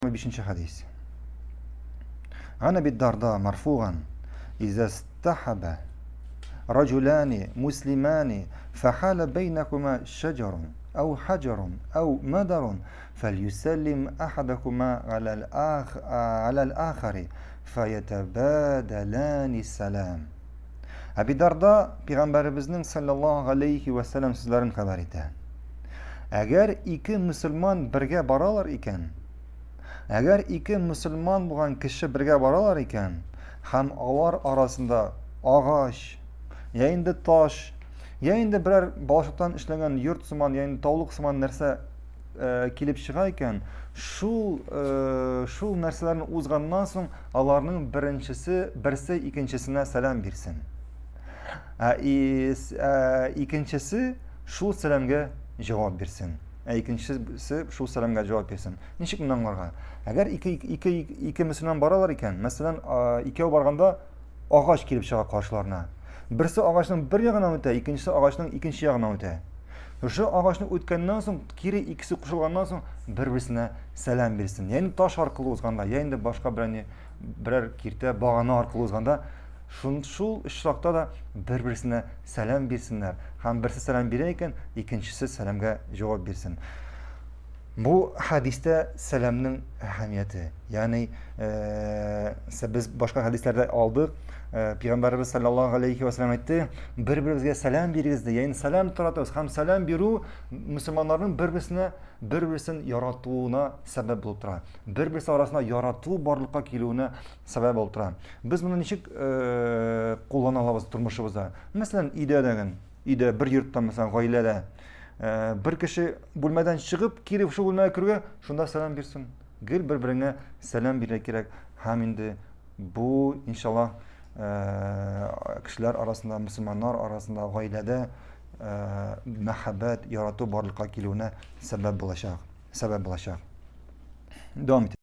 5 хәдис. Ан Әби Дарда марфуган иза стахаба раджулани муслимани фахала бейнахума шаджарун أو حجر أو مدر فليسلم أحدهما على الآخر, على الآخر فيتبادلان السلام. Әби Дарда пәйгамбәребезнең саллаллаһу алейхи ва саллям сүзләрен хәбәр итә. Әгәр ике мөселман бергә баралар икән, әгәр ике мөселман булган кеше бергә баралар икән, һәм алар арасында агач, я инде таш, я инде берәр балчыктан эшләнгән йорт сыман, я инде таулык сыман нәрсә э, килеп чыга икән, шул э, шул нәрсәләрне узганнан соң аларның беренчесе берсе икенчесенә сәлам бирсен. Ә, ә, икенчесе шул сәламгә җавап бирсен. Ә икенчесе шул сәламгә җавап бирсен. Ничек моны аңларга? Әгәр ике, ике, ике мөселман баралар икән, мәсәлән, икәү барганда агач килеп чыга каршыларына. Берсе агачның бер ягыннан үтә, икенчесе агачның икенче ягыннан үтә. Шушы агачны үткәннән соң, кире икесе кушылганнан соң, бер-берсенә сәлам бирсен. Ягъни таш аркылы узганда, я инде башка берәр берәр киртә, багана аркылы узганда, шун, шул очракта да бер-берсенә сәлам бирсеннәр. Һәм берсе сәлам бирә икән, икенчесе сәламгә җавап бирсен. Бу хәдистә сәламнең әһәмияте. Ягъни, э, без башка хәдисләрдә алдык, э, Пәйгамбәребез саллаллаһу алейхи ва саллям әйтте, бер-беребезгә сәлам бирегез ди. Ягъни сәлам таратыгыз һәм сәлам бирү мөселманнарның бер-берсенә бер-берсен яратуына сәбәп булып тора. Бер-берсе арасында ярату барлыкка килүенә сәбәп булып тора. Без моны ничек э, куллана алабыз тормышыбызда? Мәсәлән, өйдә дә өйдә бер йортта, мәсәлән, гаиләдә э, бер кеше бүлмәдән чыгып, кире шул бүлмәгә керүгә, шунда сәлам бирсен. Гел бер-береңә сәлам бирергә кирәк. Һәм инде бу, иншаллаһ, э, кешеләр арасында, мөселманнар арасында, гаиләдә э, мәхәббәт, ярату барлыкка килүенә сәбәп булачак. Сәбәп булачак. Дәвам итик.